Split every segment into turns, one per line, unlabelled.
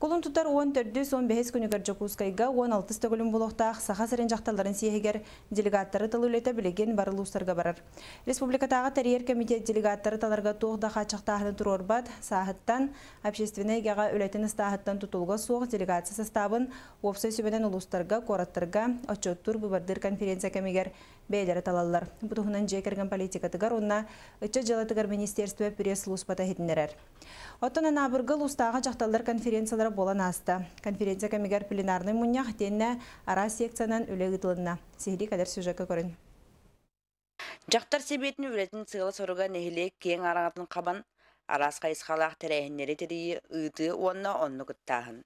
Кулун тутар 14-үс, 15-ис күнүгэр Дьокуускайга 16-ыс төгүлүн буолуохтаах Саха сирин дьахталларын съеһигэр делегаттары талыы үлэтэ билигин бары улуустарга барар. Республикатааҕы тэрийэр комитет делегаттары таларга туох да хааччахтааһыны туруорбат, сааһыттан, общественнай эйгэҕэ үлэтин ыстааһыттан тутулуга суох делегация составын уопсай сүбэнэн улуустарга, куораттарга отчуоттуур быыбардыыр конференция кэмигэр бэйэлэрэ талаллар. Бу туһунан дьиэ кэргэн политикатыгар уонна ыччат дьыалатыгар министерство пресс-службата иһитиннэрэр. Оттон Анаабырга улуустааҕы дьахталлар конференциялара буолан ааста. Конференция кэмигэр пленарнай мунньах итиэннэ араас секциянан үлэ ыытылынна. Сиһилии кэлэр сюжекка көрүҥ.
Дьахтар сэбиэтин үлэтин сыала-соруга нэһилиэк киэҥ араҥатын хабан, араас хайысхалаах тэрээһиннэри тэрийии, ыытыы уонна оннук ыттааһын.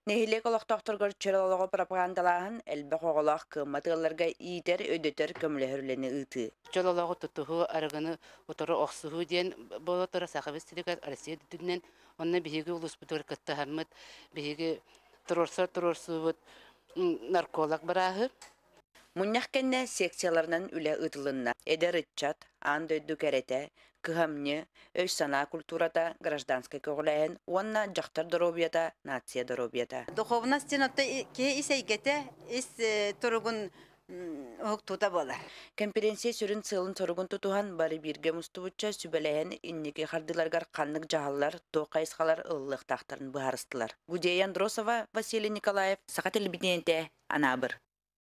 Нэһилиэк олохтоохторугар чөл олоҕу пропагандалааһын, элбэх оҕолоох кыаммат ыалларга иитэр, өйдөтөр, көмөлөһөр үлэни ыытыы.
Чөл олоҕу тутуһуу, арыгыны утары охсуһуу диэн буола турар Сахабыт сиригэр, Россия үрдүнэн. Онно биһиги улууспутугар кыттыһаммыт, биһиги туруорсар туруорсуубут нарколог бырааһы.
Мунньах кэннэ секцияларынан үлэ ыытылынна. Эдэр ыччат, аан дойду кэрэтэ, кыһамньы, өй-санаа культурата, гражданскай көҕүлээһин уонна дьахтар доруобуйата, нация доруобуйата.
Духовность диэн оттон киһи ис эйгэтэ, ис туругун уһуктуута буолар.
Конференция сүрүн сыалын-соругун тутуһан, бары бииргэ мустубучча сүбэлэһэн инники хардыыларыгар ханнык дьаһаллар, туох хайысхалар ылыллыахтаахтарын быһаарыстылар. Гудея Андросова, Василий Николаев, Саха телевидениетэ, Анаабыр.